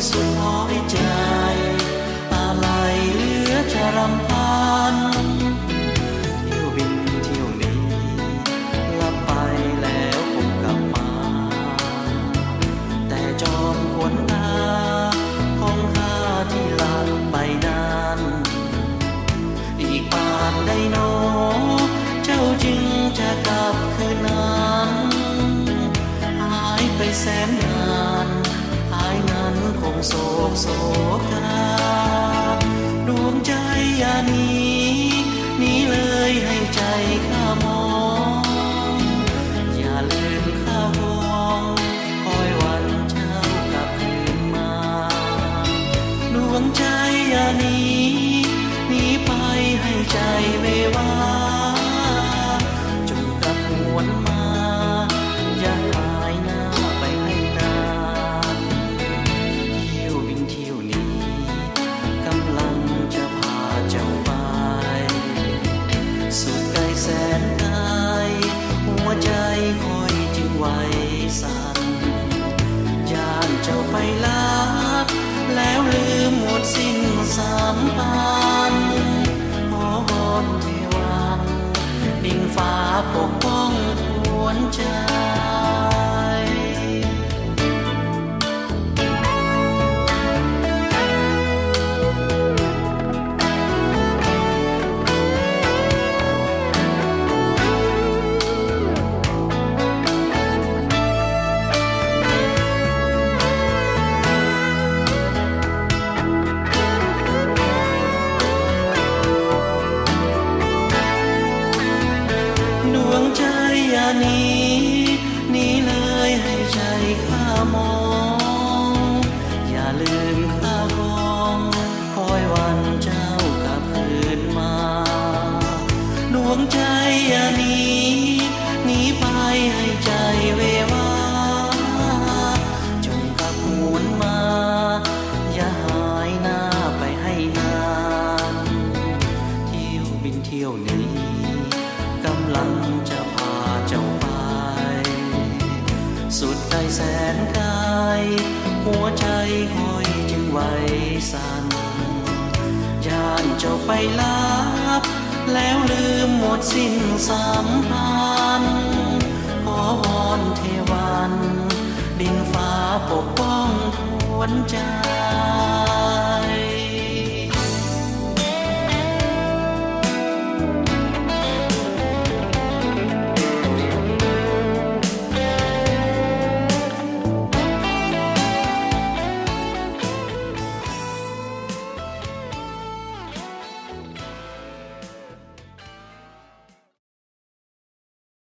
ສຸດຫ້ອຍໃຈ ອາໄລເຫຼືອຈະລຳພັນ. ຖ້ຽວບິນຖ້ຽວນີ້ ລັບໄປແລ້ວຄົງກັບມາ, ແຕ່ຈອມຄວັນຕາຂອງຂ້າທີ່ລັບໄປນັ້ນ ອີກປານໃດໜໍ ເຈົ້າຈຶ່ງຈະກັບຄືນນັ້ນ? ຫາຍໄປແສນນານ ອ້າຍນັ້ນຄົງໂສກໂສກາ, ດວງໃຈຢ່າໜີ ໜີເລີຍໃຫ້ໃຈຂ້າມອງ, ຢ່າລືມຂ້າຄອງ ຄອຍວັນເຈົ້າກັບຄືນມາ. ດວງໃຈຢ່າໜີ ໜີໄປໃຫ້ໃຈເວວາ, ຈົ່ງກັບຫວນມາ ຢ່າຫາຍໜ້າໄປໃຫ້ນານ. ຖ້ຽວບິນຖ້ຽວນີ້ ກຳລັງຈະພາເຈົ້າໄປ ສຸດໄກແສນໄກ ຫົວໃຈຂ້ອຍຈຶ່ງໄຫວສັ່ນ, ຢ້ານເຈົ້າໄປລັບ ແລ້ວລືມໝົດສິ້ນສຳພັນ. ຂໍວອນເທວັນ ດິນຟ້າປົກປ້ອງຫວນໃຈ. ດວງໃຈຢ່າໜີ ໜີເລີຍໃຫ້ໃຈຂ້າມອງ, ຢ່າລືມຂ້າຄອງ ຄອຍວັນເຈົ້າກັບຄືນມາ. ດວງໃຈຢ່າໜີ ໜີໄປໃຫ້ໃຈເວວາ, ຈົ່ງກັບຫວນມາ ຢ່າຫາຍໜ້າໄປໃຫ້ນານ. ຖ້ຽວບິນຖ້ຽວນີ້ ກຳລັງຈະພາເຈົ້າໄປ ສຸດໄກແສນໄກ ຫົວໃຈຂ້ອຍຈຶ່ງໄຫວສັ່ນ, ຢ້ານເຈົ້າໄປລັບ ແລ້ວລືມໝົດສິ້ນສຳພັນ. ຂໍວອນເທວັນ ດິນຟ້າປົກປ້ອງຫວນໃຈ.